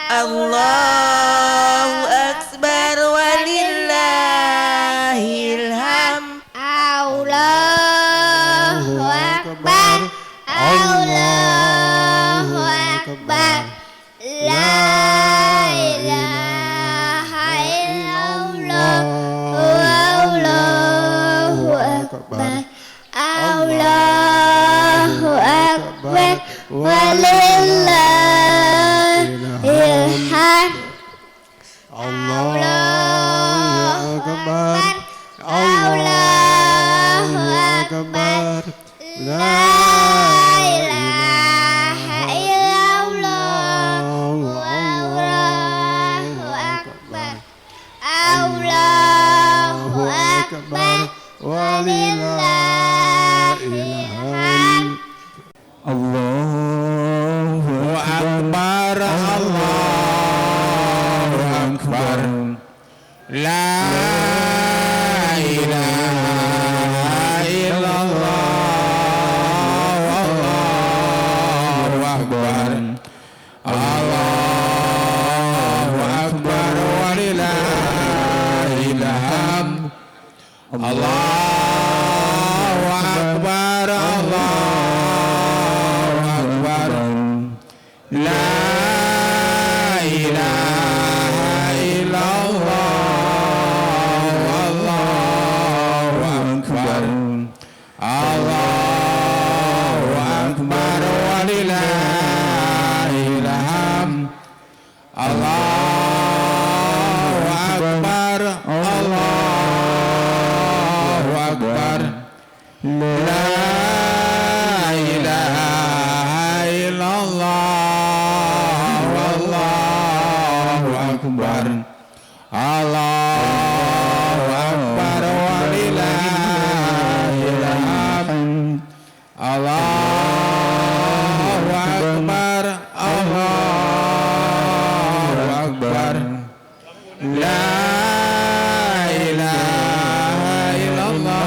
Allahu akbar walillahil hamd. Allahu akbar. Allahu akbar. La ilaha illallah. Allahu akbar. Allahu akbar. Walillahil hamd. Allahu akbar. Allahu akbar. La ilaha illallah. Allahu akbar. Allahu akbar. Walillahil hamd. Allahu akbar. Allahu akbar. La ilaha illallah. Allahu akbar. Allahu akbar walillahil hamd. Allahu akbar. Allahu akbar. La ilaha illallah. Allahu akbar. Allahu akbar walillahil hamd. Allahu akbar. Allahu akbar. La ilaha illallah. Allahu akbar. Allahu akbar walillahil hamd. Allahu akbar. Allahu akbar. La ilaha illallah.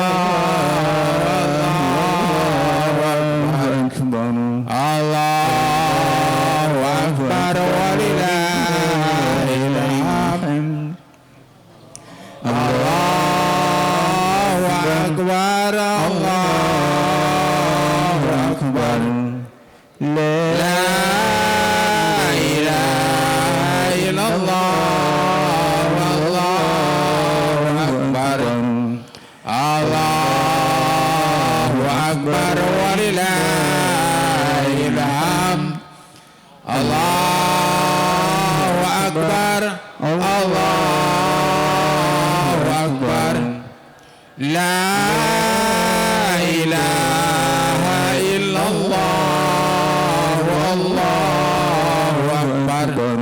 Allahu akbar. Allahu akbar walillahil hamd. Allahu akbar. Allahu akbar. La ilaha illallah. Allahu akbar. Allahu akbar walillahil hamd. Allahu akbar. Allahu akbar. La ilaha illallah. Allahu akbar.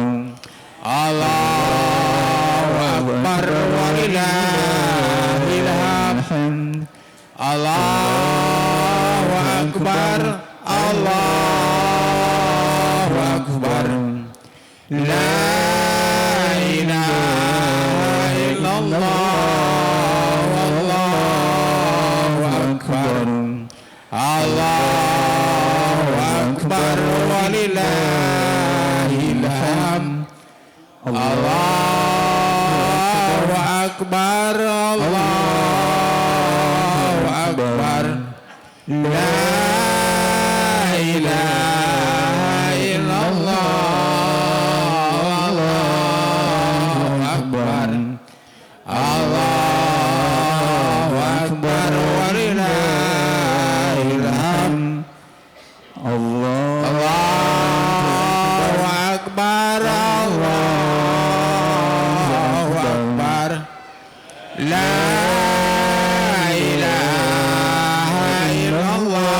Allahu akbar walillahil hamd. Allahu akbar. Allahu akbar. La ilaha illallah. Allahu akbar. Allahu akbar walillahil hamd. Allahu akbar. Allahu akbar. La ilaha illallah. Allahu akbar. Allahu akbar walillahil hamd. Allahu akbar. Allahu akbar. La ilaha illallah.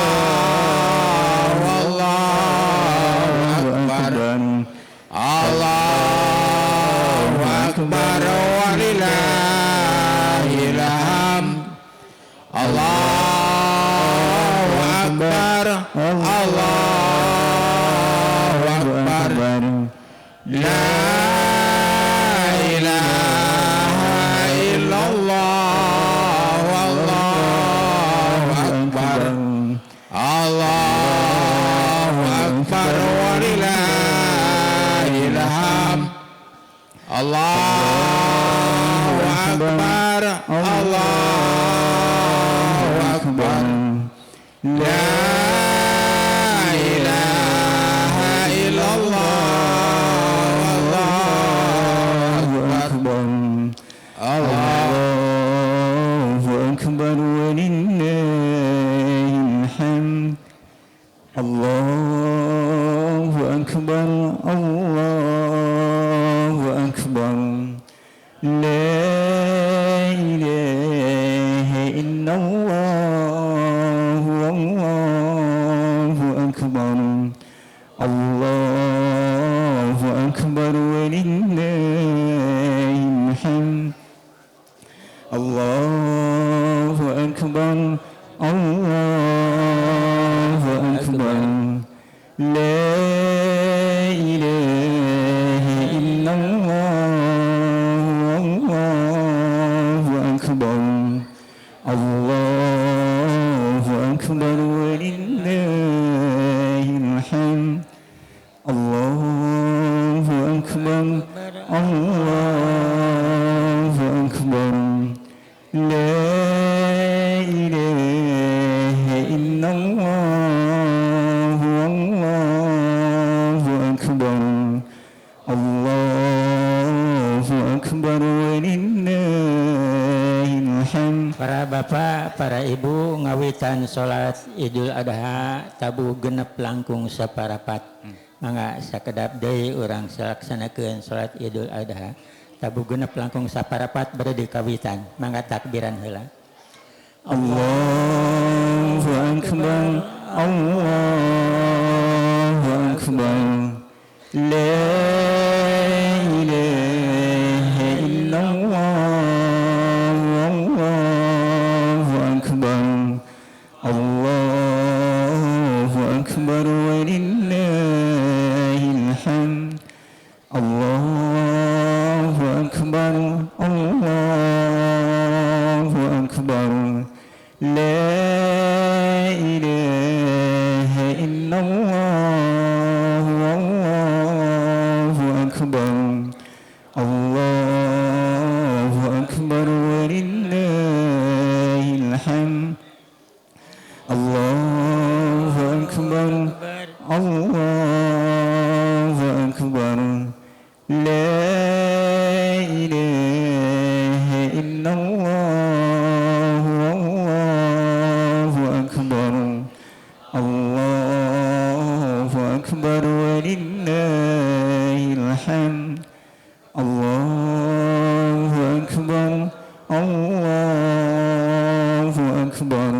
ولله الحمد. الله أكبر الله أكبر لا إله إلا الله والله أكبر الله أكبر ولله الحمد. الله أكبر الله أكبر لا إله إلا الله والله أكبر الله أكبر ولله الحمد. الله أكبر الله أكبر لا إله إلا الله والله أكبر الله أكبر ولله الحمد. Para bapak, para ibu ngawitan salat Idul Adha tabuh genep langkung saparapat. Mangga sakedap deui urang salaksanakeun salat Idul Adha tabuh genep langkung saparapat bade dikawitan. Mangga takbiran heula. Allahu akbar Allahu akbar la ilaha illallah wallahu akbar Allahu akbar walillahil hamd. Allahu akbar Allahu akbar la ilaha illallah wallahu akbar Allahu akbar walillahil hamd. Allahu akbar Allahu akbar la ilaha illallah wallahu akbar Allahu akbar walillahil hamd. Allahu akbar Allahu akbar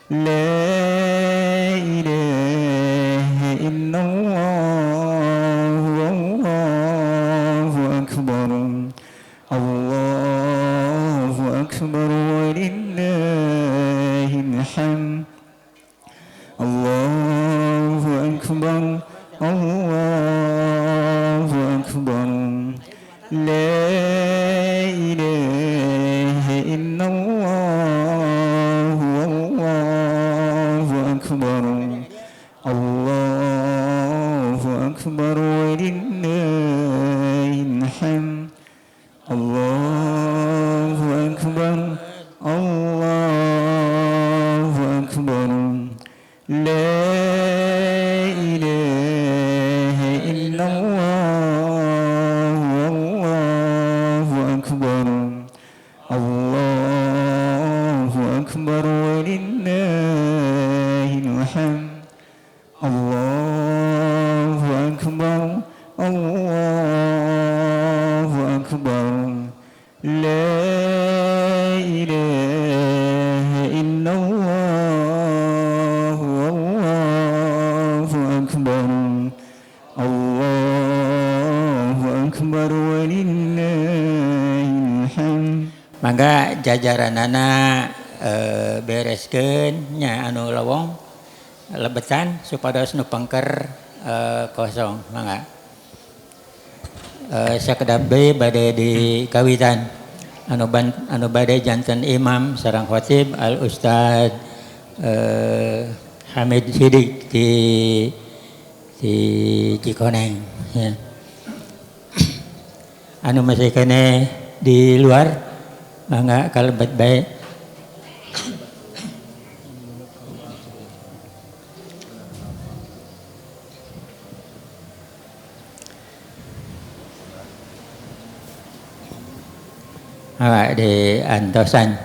la ilaha illallah wallahu akbar Allahu akbar walillahil hamd. Allahu akbar Allahu akbar la ilaha illallah wallahu akbar Allahu akbar walillahil hamd. Allahu akbar Allahu akbar la ilaha illallah wallahu akbar Allahu akbar walillahil hamd. Allahu akbar Allahu akbar la ilaha illallah wallahu akbar Allahu akbar walillahil hamd. Mangga jajaranana bereskeun nya anu lowong lebetan supados nu pengker kosong. Mangga sakedap deui bade dikawitan anu bade janten imam sareng khatib Al Ustad Hamid Sidik di Cikoneng ya. Anu masih kene di luar mangga kalebet bae. Di antosan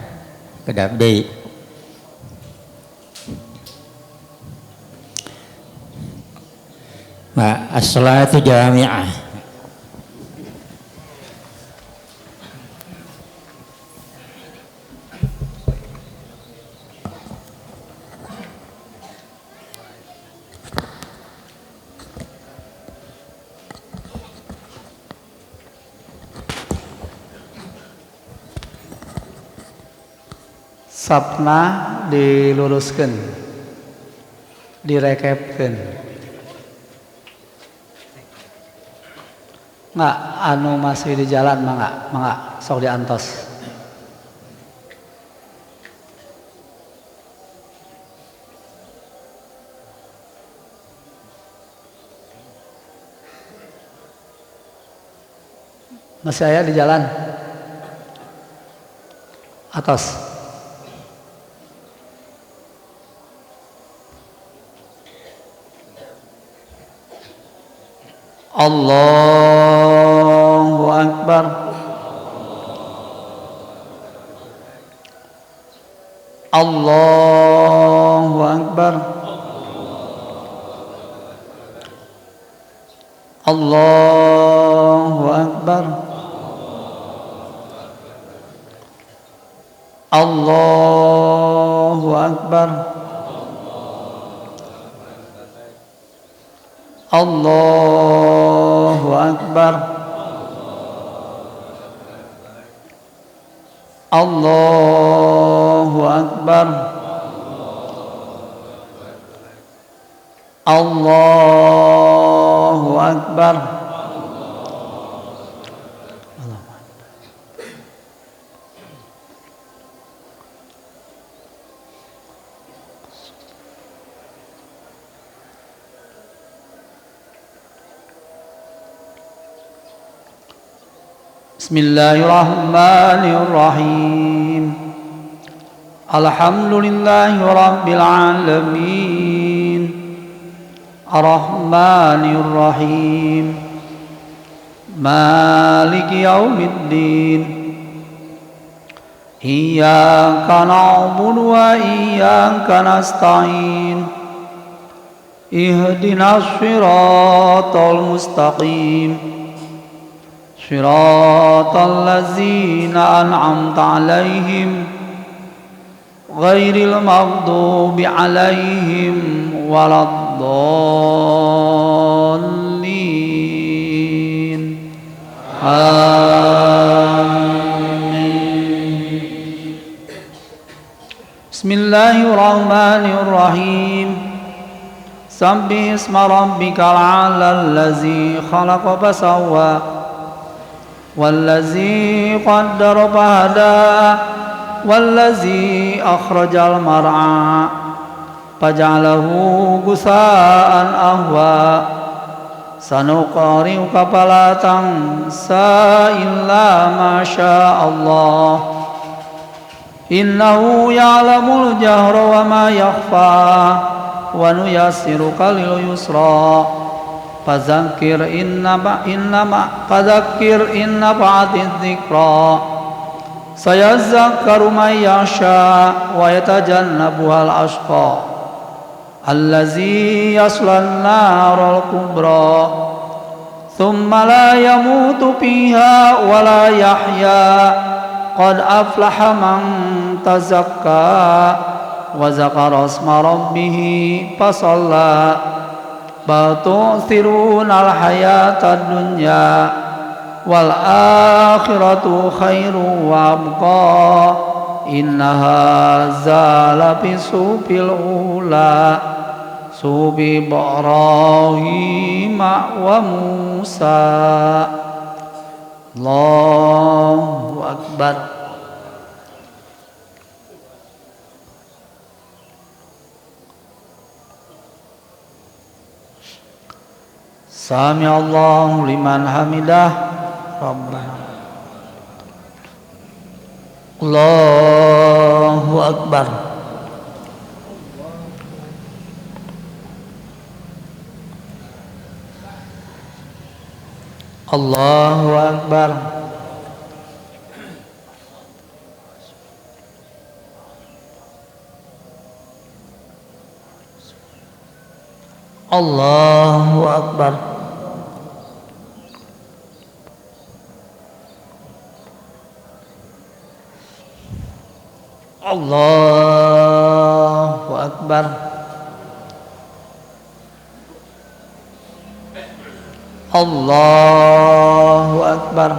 kedap deui. Ma as-salatu jami'ah. Sapna diluruskan, direkepkan. Nggak, anu masih di jalan mangga, mangga, sok diantos. Masih aya di jalan? Atas. Allahu Akbar. Allahu Akbar. Allahu Akbar. Allahu Akbar. Allahu Akbar. Allahu Akbar. Allahu Akbar. Bismillahirrahmanirrahim. Alhamdulillahi rabbil alamin. Arrahmanir rahim. Maliki yaumiddin. Iyyaka na'budu wa iyyaka nasta'in. Ihdinas siratal mustaqim. صراط الذين أنعمت عليهم غير المغضوب عليهم ولا الضالين. آمين. بسم الله الرحمن الرحيم. سبح اسم ربك الأعلى الذي خلق فسوى والذي قدر فهدى والذي أخرج المرعى فجعله غثاء أهوى. سنقرئك فلا تنسى إلا ما شاء الله إنه يعلم الجهر وما يخفى ونيسرك لليسرى. فذكر إن نفعت الذكرى سيذكر من يخشى ويتجنبها الأشقى الذي يصلى النار الكبرى ثم لا يموت فيها ولا يحيا. قد أفلح من تزكى وذكر اسم ربه فصلى. بل تؤثرون الحياة الدنيا والآخرة خير وأبقى. إن هذا لفي الصحف الأولى صحف إبراهيم وموسى. الله أكبر. Sami Allahu liman hamidah. Rabbana. Allahu Akbar. Allahu Akbar. Allahu Akbar. Allahu Akbar. Allahu Akbar.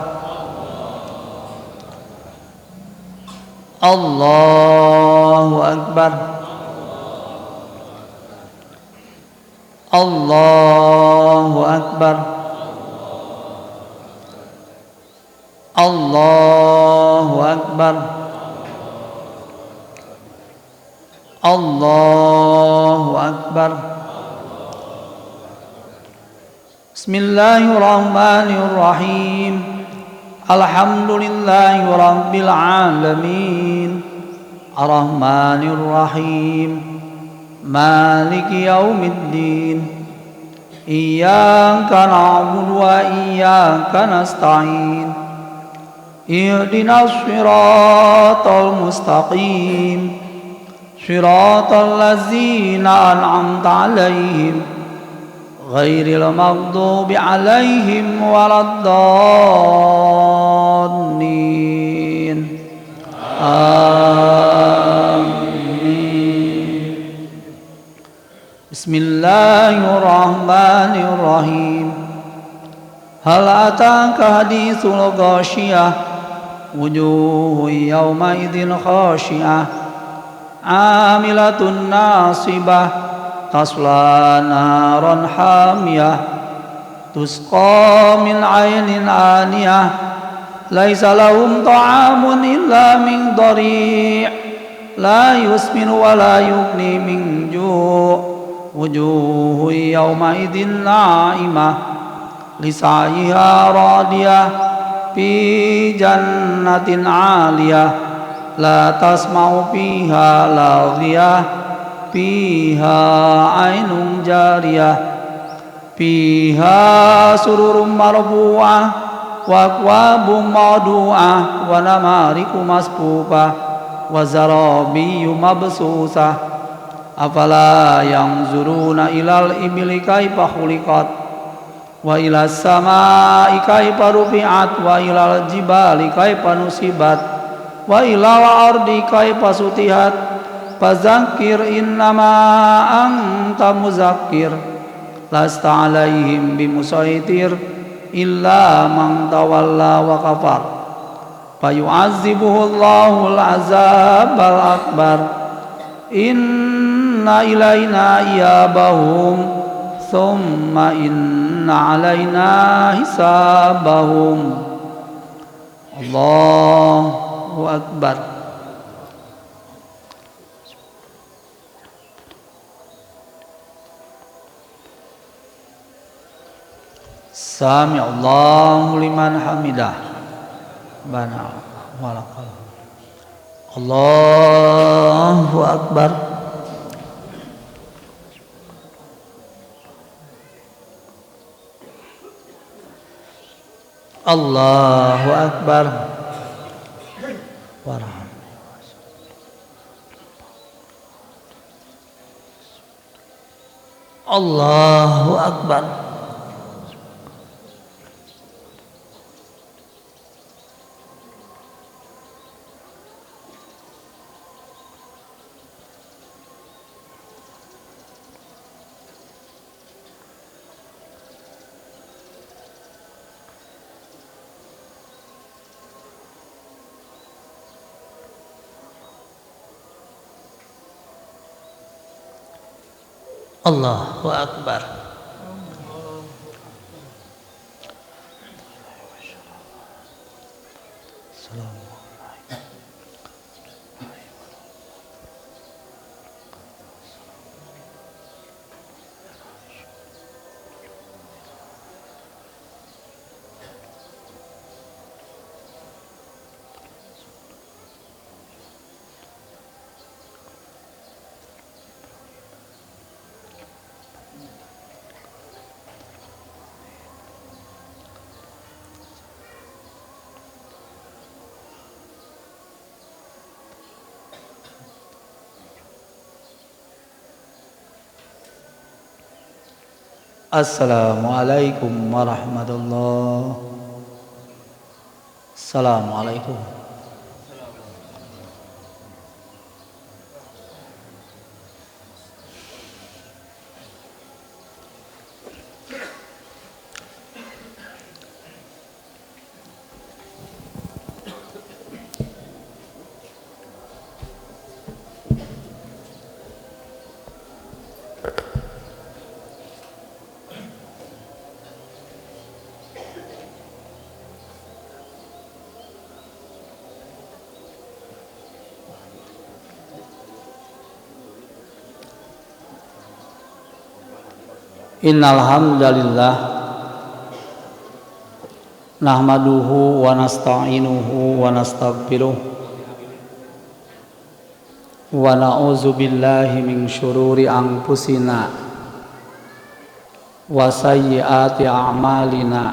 Allahu Akbar. Allahu Akbar. Allahu Akbar. Allahu Akbar. Bismillahirrahmanirrahim. Alhamdulillahi rabbil alamin. Arrahmanir rahim. Maliki yaumiddin. Iyyaka na'budu wa iyyaka nasta'in. Ihdinas siratal mustaqim. Siratal ladzina an'amta 'alaihim ghairil maghdubi 'alaihim waladdallin. Amin. Bismillahirrahmanirrahim. Hal ataka haditsul ghasyiyah wujuhun yawma idzin khashi'ah amilatun nasibah tasla naran hamiyah tusqa min 'ainin aniyah laisa lahum ta'amun illa min dhari' la yusminu wa la yughni min ju' wujuhun yawma idzin na'imah lisa'yiha radiyah fi jannatin 'aliyah la tasma'u fiha laghiyah fiha 'ainun jariyah fiha sururum marfu'ah wa akwabun mawdu'ah wa namariku masfufah wa zarabiyyu mabsusah afala yanzuruna ilal ibili kaifa khuliqat wa ilas samaa'i kaifa rufi'at wa ilal jibali kaifa nusibat wa ilal ardi kaifa sutihat fadzakir innama anta muzakkir lasta alaihim bimusaitir illa man tawalla wa kafar fayu'azzibuhu Allahul azabal akbar inna ilaina iyabahum thumma inna alaina hisabahum. Allahu Akbar. Sami'allahu liman hamidah. Bana walakal. Allahu Akbar. Allahu Akbar. Allahu Akbar. Allahu Akbar. Assalamualaikum warahmatullahi. Assalamualaikum. Innal hamdalillah nahmaduhu wa nasta'inuhu wa nastaghfiruh wa na'udzu billahi min syururi anfusina wa sayyiati a'malina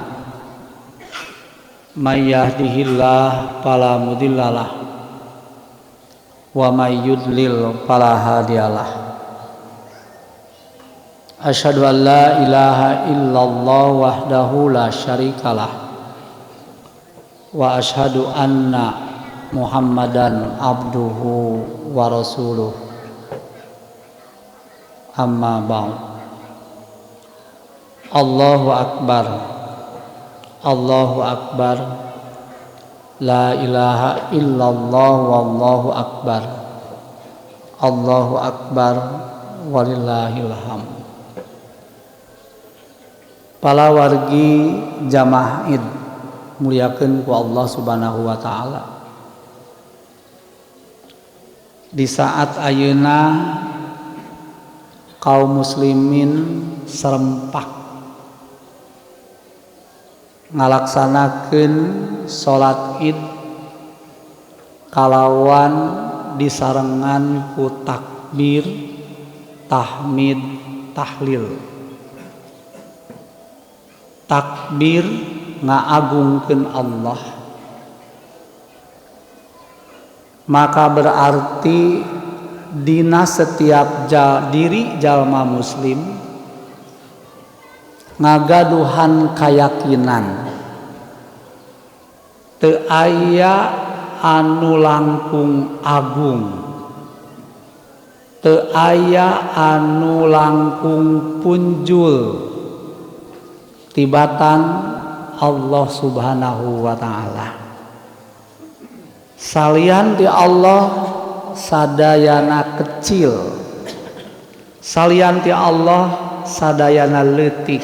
may yahdihillahu fala mudhillalah wa may yudlil fala hadiyalah. Asyhadu an la ilaha illallah wahdahu la syarikalah wa asyhadu anna Muhammadan abduhu wa rasuluh. Amma ba'd. Allahu akbar, Allahu akbar, la ilaha illallah wallahu akbar, Allahu akbar walillahil hamd. Pala wargi jamaah Id muliakeun ku Allah Subhanahu wa taala. Di saat ayeuna kaum muslimin serempak ngalaksanakeun salat Id kalawan disarengan ku takbir, tahmid, tahlil. Takbir ngaagungkeun Allah, maka berarti dina setiap diri jalma muslim ngagaduhan kayakinan teu aya anu langkung agung, teu aya anu langkung punjul tibatan Allah Subhanahu wa taala. Salian di Allah sadayana kecil, salian ti Allah sadayana leutik.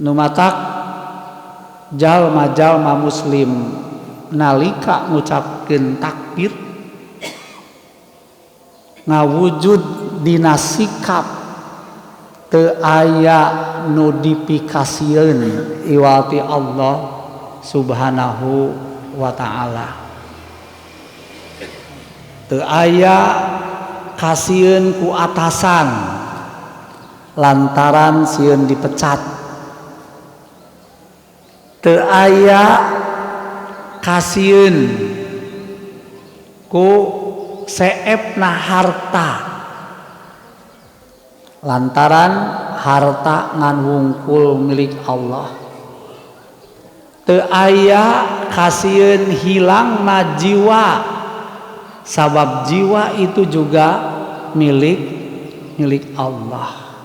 Nu matak jalma-jalma muslim nalika ngucapkeun takbir ngawujud dina sikap teu aya nu dipikasieun iwati Allah Subhanahu wa taala. Teu aya kasieun ku atasan lantaran sieun dipecat. Teu aya kasieun ku seepna harta lantaran harta ngan wungkul milik Allah. Teu aya kasieun hilangna jiwa sabab jiwa itu juga milik Allah.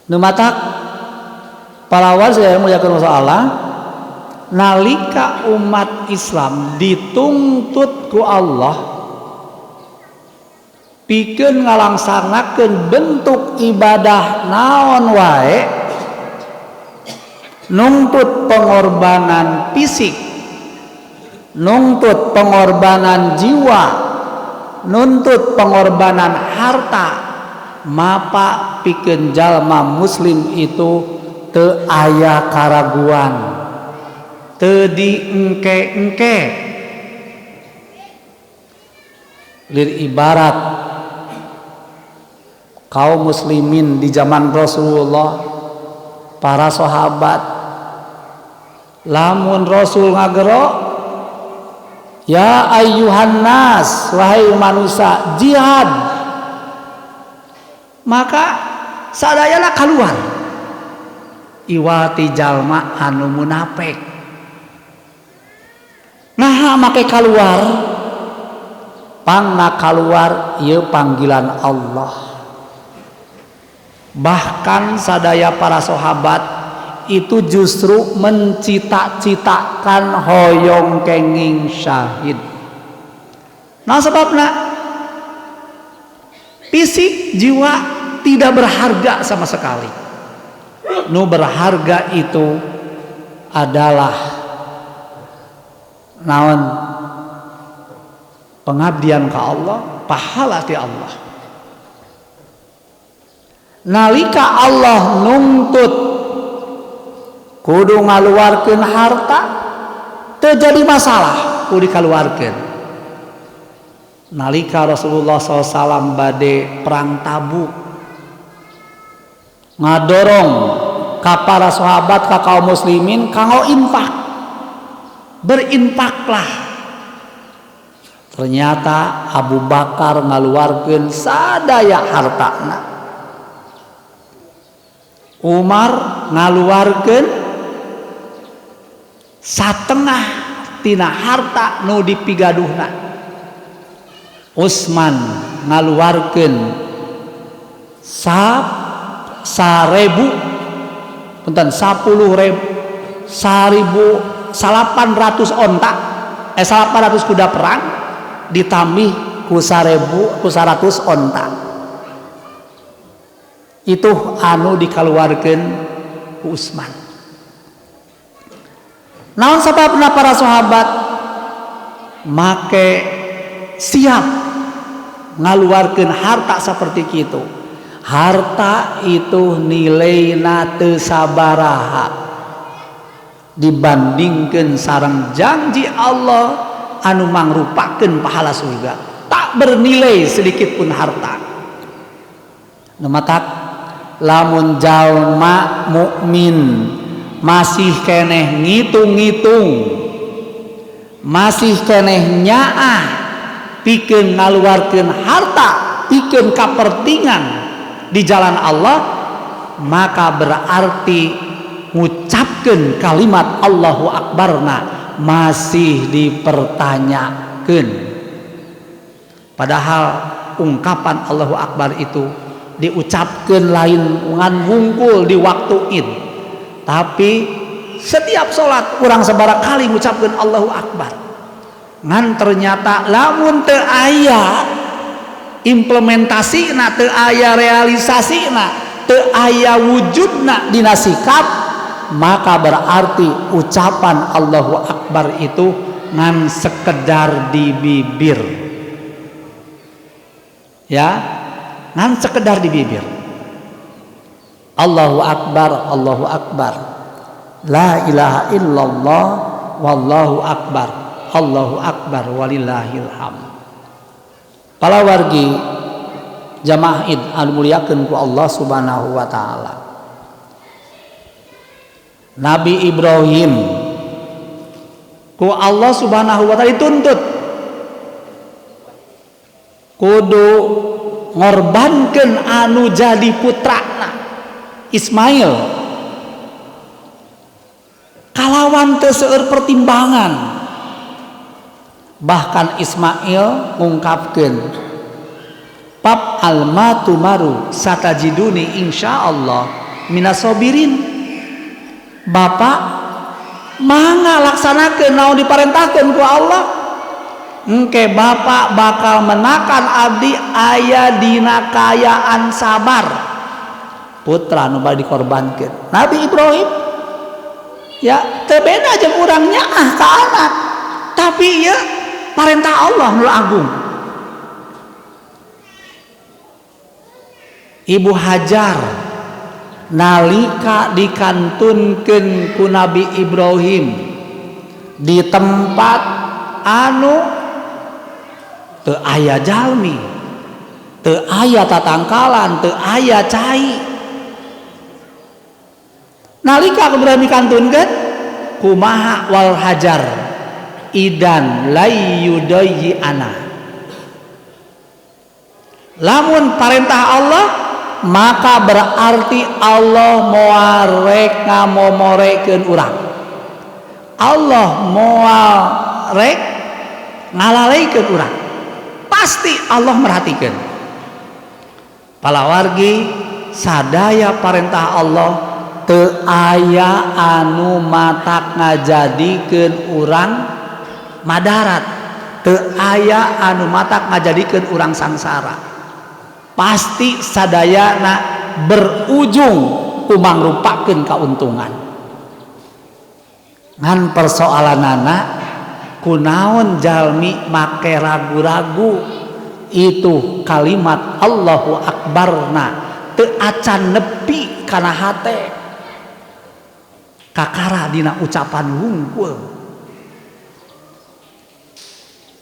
Nu matak pahlawan saya muliakeun Allah, nalika umat Islam dituntut ku Allah pikeun ngalangsanakeun bentuk ibadah naon wae, nuntut pengorbanan fisik, nuntut pengorbanan jiwa, nuntut pengorbanan harta, mapa pikeun jalma muslim itu teu aya karaguan, teu diengke-engke. Lir ibarat kaum muslimin di zaman Rasulullah, para sahabat, lamun Rasul ngagero, ya ayyuhan nas, wahai manusia, jihad. Maka sadayana kaluar iwati jalma anu munafik. Nah make kaluar pangna kaluar ieu panggilan Allah. Bahkan sadaya para sahabat itu justru mencita-citakan hoyong kenging syahid. Nah sebabna fisik jiwa tidak berharga sama sekali. Nu berharga itu adalah naon, pengabdian ke Allah, pahala ti Allah. Nalika Allah nuntut kudu ngaluarkeun harta, teu jadi masalah kudu dikaluarkeun. Nalika Rasulullah SAW bade perang Tabuk, ngadorong ka para sahabat ka kaum muslimin kanggo infak, berinfaklah. Ternyata Abu Bakar ngaluarkeun sadaya hartana, Umar ngaluarkeun satengah tina harta nu dipigaduhna, Utsman ngaluarkeun 1.000 punten 10.000 1.800 onta 800 kuda perang ditambih ku 1.000 ku 100 onta. Itu anu dikaluarkeun ku Utsman. Naon sababna para sahabat make siap ngaluarkeun harta seperti kitu? Harta itu nilaina teu sabaraha dibandingkeun sareng janji Allah anu mangrupakeun pahala surga. Tak bernilai sedikit pun harta. Nu matak lamun jalma mukmin masih keneh ngitung-ngitung, masih keneh nyaah pikeun ngaluarkeun harta pikeun kapertingan di jalan Allah, maka berarti ngucapkeun kalimat Allahu Akbarna masih dipertanyakeun. Padahal ungkapan Allahu Akbar itu diucapkeun lain ngan wungkul di waktu Id, tapi setiap sholat urang sabaraha kali ngucapkeun Allahu Akbar. Ngan ternyata lamun teu aya implementasina, teu aya realisasina, teu aya wujudna dina sikap, maka berarti ucapan Allahu Akbar itu ngan sekedar di bibir. Ya, ngan sekedar di bibir. Allahu Akbar, Allahu Akbar, la ilaha illallah, wallahu akbar, Allahu akbar walillahil hamd. Para wargi jamaah Id anu muliakeun ku Allah Subhanahu wa taala. Nabi Ibrahim ku Allah Subhanahu wa taala dituntut kudu ngorbankeun anu jadi putrana Ismail kalawan teu seueur pertimbangan. Bahkan Ismail ngungkapkeun, "Pap alma tumaru satajiduni insyaallah minasobirin." Bapak mangga laksanakeun naon diparentahkeun ku Allah. Engke bapak bakal menakan abdi aya dina kaayaan sabar. Putra nu bade dikorbankeun Nabi Ibrahim ya teu beda jeung urang nyaah ka anak, tapi ieu parentah Allah nu agung. Ibu Hajar nalika dikantunkeun ku Nabi Ibrahim di tempat anu teu aya jalmi, teu aya tatangkalan, teu aya cai. Nalika Ibrahim dikantunkeun kumaha wal hajar idan layudoyi ana. Lamun parentah Allah maka berarti Allah moal rek ngamomorekeun urang. Allah moal rek ngalaleikeun urang. Pasti Allah merhatikan. Palawargi sadaya parentah Allah teu aya anu matak ngajadikeun urang madarat, teu aya anu matak ngajadikeun urang sangsara. Pasti sadayana berujung ku mangrupakeun kauntungan. Ngan persoalanana kunaon jalmi make ragu-ragu itu kalimat Allahu Akbarna teu acan nepi kana hate, kakara dina ucapan wungkul.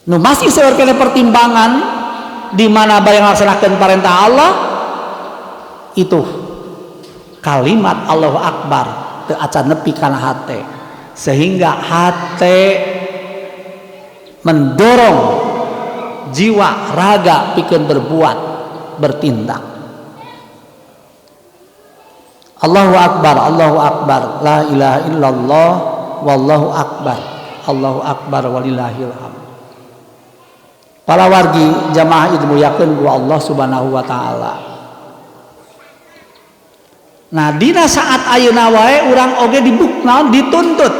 Nu masih seueur keneh pertimbangan di mana bari ngalaksanakeun parentah Allah, itu kalimat Allahu Akbar teu acan nepi kana hate, sehingga hate mendorong jiwa raga pikeun berbuat, bertindak. Allahu Akbar, Allahu Akbar, la ilaha illallah, wallahu akbar, Allahu Akbar walillahil hamd. Para wargi jamaah ilmu yakin ku Allah Subhanahu wa taala. Nah, dina saat ayeuna wae urang oge dibuknaon dituntut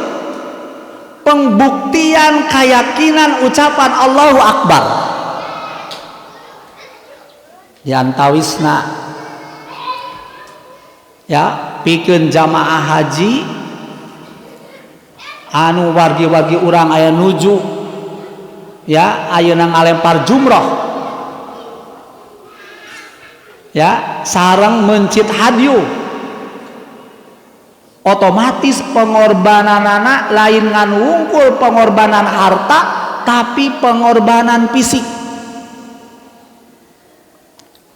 pembuktian keyakinan ucapan Allahu Akbar. Diantawisna ya pikeun jamaah haji anu wargi-wargi urang aya nuju ya ayeuna ngalempar jumroh ya sareng mencit hadyu, otomatis pengorbananana lain ngan wungkul pengorbanan harta tapi pengorbanan fisik.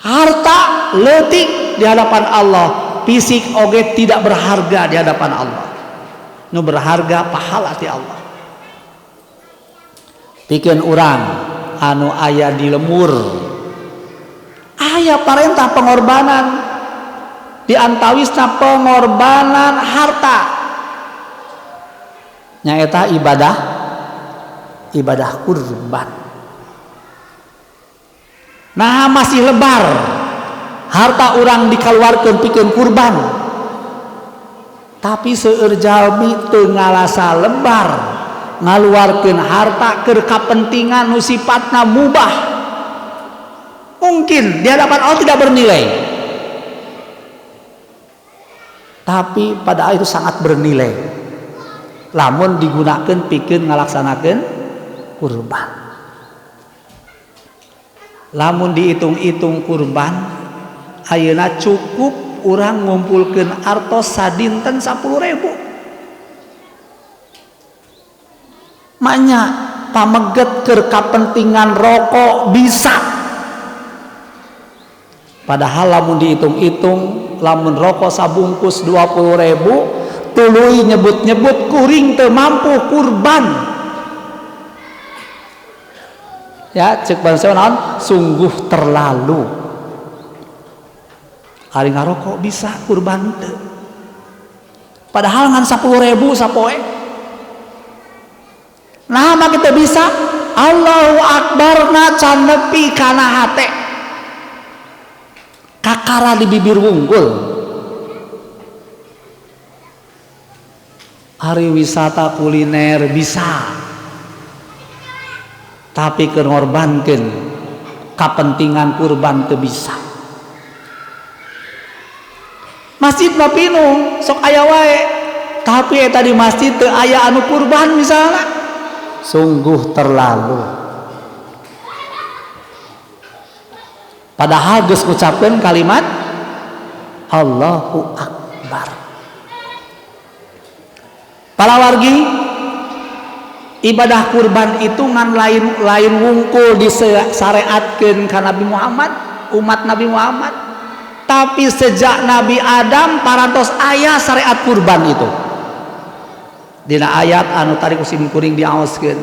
Harta leutik di hadapan Allah, fisik oge tidak berharga di hadapan Allah. Nu berharga pahala ti Allah. Pikeun urang anu aya di lemur, aya parentah pengorbanan, di antawisna pengorbanan harta, nyaeta ibadah, ibadah kurban. Nah masih lebar harta urang dikeluarkan pikeun kurban, tapi seueur jalmi teu ngalasa lebar ngaluarkeun harta keur kapentingan nu sifatna mubah, mungkin di hadapan Allah tidak bernilai, tapi pada itu sangat bernilai lamun digunakan pikeun ngalaksanakeun kurban. Lamun dihitung-hitung kurban ayeuna cukup urang ngumpulkeun artos sadinten 10.000. Maknya pameget keur kapentingan rokok bisa, padahal lamun dihitung-hitung lamun rokok sabungkus 20.000 tuluy nyebut-nyebut kuring teu mampu kurban. Ya cek bangsa naon, sungguh terlalu. Ari ngarokok bisa kurban teu, padahal ngan 10.000 sapoe. Nah mah kita bisa Allahu Akbar na can nepi kana hate, kakara di bibir wungkul. Hari wisata kuliner bisa, tapi keur ngorbankeun kapentingan kurban teu bisa. Masjid mah pinuh sok aya wae, tapi eta di masjid teu aya anu kurban misalna, sungguh terlalu. Padahal geus ngucapkeun kalimat Allahu Akbar. Para wargi, ibadah kurban itu ngan lain wungkul disyariatkeun ka Nabi Muhammad, umat Nabi Muhammad, tapi sejak Nabi Adam parantos aya syariat kurban itu. Dina ayat anu tadi kusim kuring diaoskeun,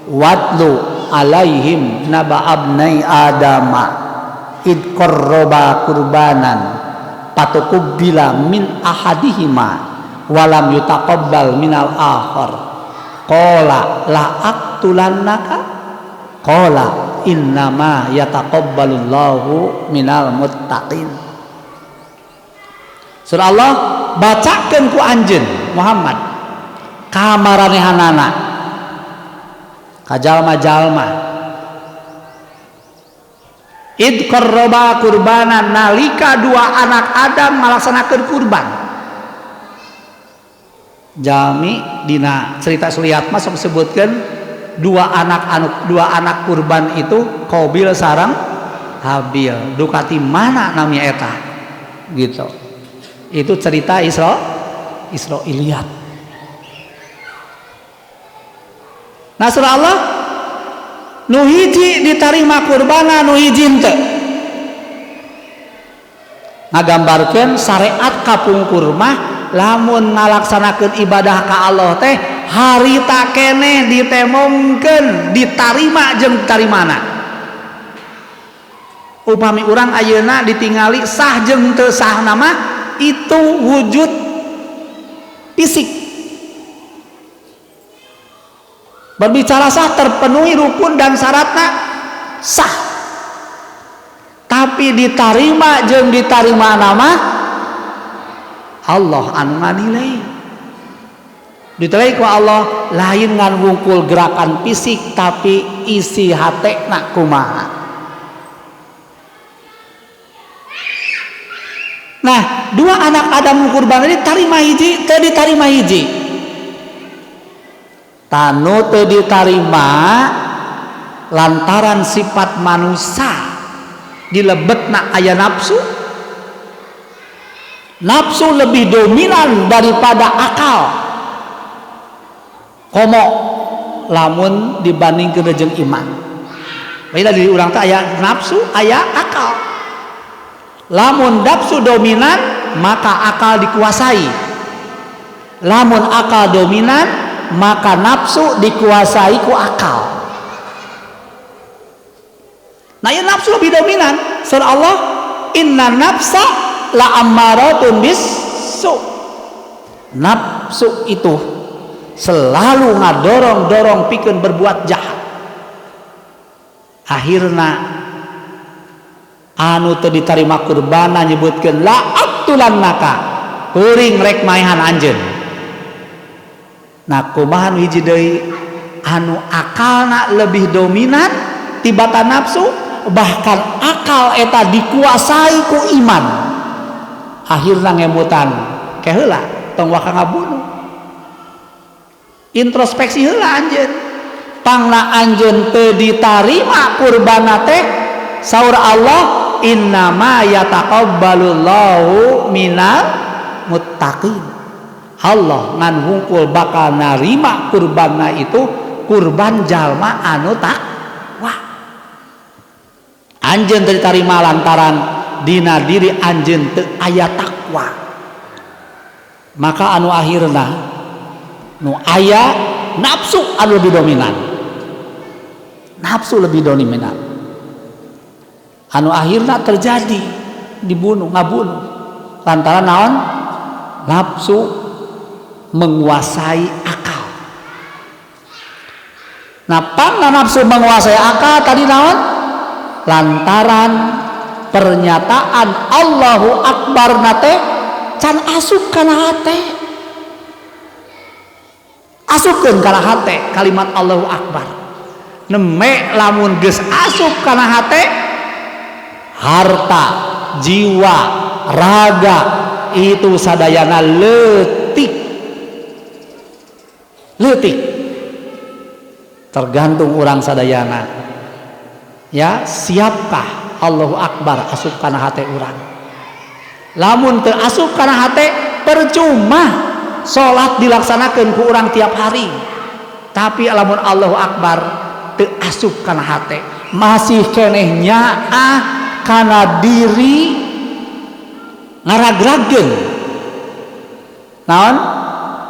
watlu alaihim naba abnai adama. Id qarraba kurbanan patuqbila min ahadihima walam yutaqabbal minal akhar qala la aqtulannaka qala innama yataqabbalullahu minal muttaqin. Surah Allah bacakeun ku anjeun Muhammad ka maranehanana ka jalma-jalma id qarraba kurbanan nalika dua anak Adam ngalaksanakeun kurban. Jami dina cerita Suliat mah sok sebutkeun dua anak kurban itu Qabil sareng Habil. Dukati mana namanya eta gitu. Itu cerita Israiliyat. Nah surah Allah nu hiji ditarima kurbana nu hiji henteu. Ngagambarkeun syariat kapungkur mah lamun ngalaksanakeun ibadah ka Allah teh harita keneh ditemongkeun ditarima jeung tarimana. Upami urang ayeuna ditingali sah jeung teu sahna mah itu wujud fisik. Berbicara sah terpenuhi rukun dan syaratna sah. Tapi ditarima jeung ditarima nama Allah anu nganilai. Ditelai ku Allah lain ngan wungkul gerakan fisik tapi isi hatena kumaha. Nah, dua anak Adam kurban ini tarima hiji teu ditarima hiji. Tanu teu ditarima lantaran sifat manusia dilebetna aya nafsu. Nafsu lebih dominan daripada akal. Komo lamun dibandingkeun jeung iman. Beda di urang teh aya nafsu, aya akal. Lamun nafsu dominan maka akal dikuasai. Lamun akal dominan maka nafsu dikuasai ku akal. Nah, ya nafsu lebih dominan. Surah Allah inna nafsa la ammaratun bisu. Nafsu itu selalu ngadorong-dorong pikeun berbuat jahat. Akhirna anu teu ditarima kurbana nyebutkeun la aqtulannaka kuring rek maehan anjeun. Nah kumaha nu hiji deui anu akalna lebih dominan tibatan nafsu, bahkan akal eta dikuasai ku iman. Akhirna ngemutan ke heula tong waka ngabunuh. Introspeksi heula anjeun. Pangna anjeun teu ditarima kurbana teh saur Allah innama yataqabbalullahu minal muttaqin. Allah ngan hungkul bakal narima kurbanna itu kurban jalma anu takwa. Anjeun teu ditarima lantaran dina diri anjeun teu aya takwa. Maka anu akhirna nu aya nafsu anu lebih dominan. Nafsu lebih dominan. Anu akhirna terjadi dibunuh, ngabunuh. Lantaran naon? Nafsu menguasai akal. Nah, pangna nafsu menguasai akal tadi naon? Lantaran pernyataan Allahu Akbar nate can asup kana hate. Asupkeun kana hate kalimat Allahu Akbar. Neme lamun geus asup kana hate, harta, jiwa, raga itu sadayana leutik. Leutik. Tergantung urang sadayana. Ya, siapkah Allahu Akbar asup kana hate urang? Lamun teu asup kana hate percuma salat dilaksanakeun ku urang tiap hari. Tapi lamun Allahu Akbar teu asup kana hate, masih keneh nyaah kana diri ngaragrageun. Naon?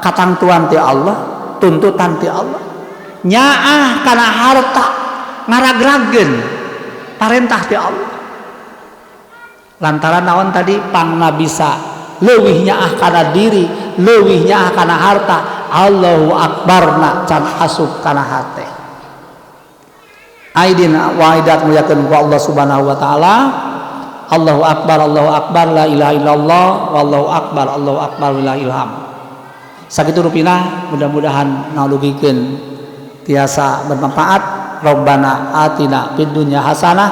Katangtuan ti Allah, tuntutan ti Allah. Nyaah kana harta ngaragrageun parentah ti Allah. Lantaran naon tadi pangna bisa leuwih nyaah kana diri, leuwih nyaah kana harta, Allahu akbarna can asup kana hate. Aidin wa aidat muliakeun ku Allah Subhanahu wa taala. Allahu akbar, Allahu akbar, la ilaha illallah, wallahu akbar, Allahu akbar, la ilham. Sakitu rupina, mudah-mudahan nalugikeun tiasa bermanfaat. Rabbana atina fid dunya hasanah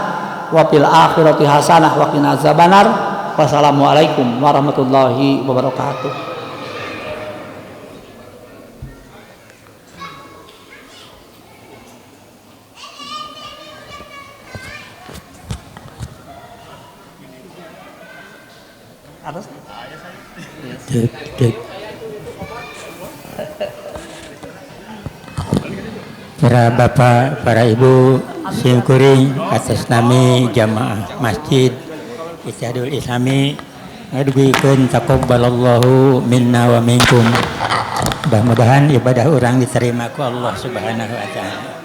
wa fil akhirati hasanah wa qina azabannar. Wassalamualaikum warahmatullahi wabarakatuh. Para bapak, para ibu, simkuring atas nami jamaah Masjid Ittihadul Islami ngadugikeun taqabbalallahu minna wa minkum. Mudah-mudahan ibadah urang diterima ku Allah Subhanahu wa taala.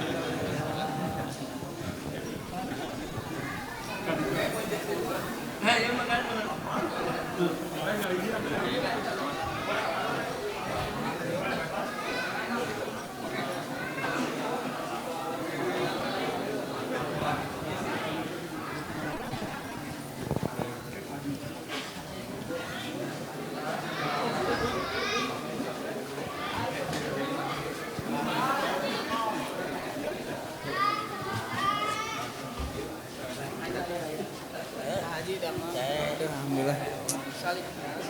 Alhamdulillah.